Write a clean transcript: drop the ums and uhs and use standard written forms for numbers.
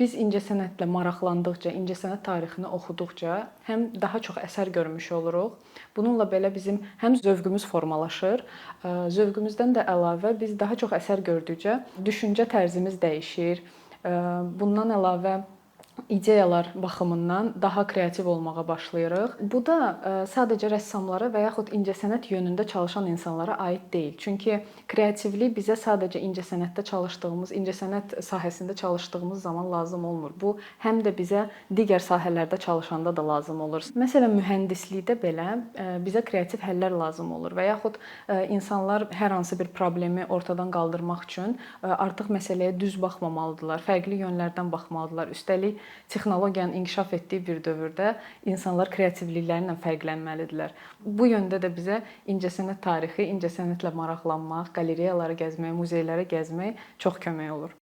Biz incəsənətlə maraqlandıqca, incəsənət tarixini oxuduqca həm daha çox əsər görmüş oluruq. Bununla belə bizim həm zövqümüz formalaşır, zövqümüzdən də əlavə biz daha çox əsər gördükcə düşüncə tərzimiz dəyişir. Bundan əlavə ideyalar baxımından daha kreativ olmağa başlayırıq. Bu da sadəcə rəssamlara və yaxud incəsənət yönündə çalışan insanlara aid deyil. Çünki kreativlik bizə sadəcə incəsənətdə çalışdığımız, incəsənət sahəsində çalışdığımız zaman lazım olmur. Bu həm də bizə digər sahələrdə çalışanda da lazım olur. Məsələn, mühəndislikdə belə bizə kreativ həllər lazım olur və yaxud insanlar hər hansı bir problemi ortadan qaldırmaq üçün artıq məsələyə düz baxmamalıdırlar, fərqli yönlərdən baxmalıdırlar. Üstəlik texnologiyanın inkişaf etdiyi bir dövrdə insanlar kreativlikləri ilə fərqlənməlidirlər. Bu yöndə də bizə incəsənət tarixi, incəsənətlə maraqlanmaq, qalereyaları gəzmək, muzeyləri gəzmək çox kömək olur.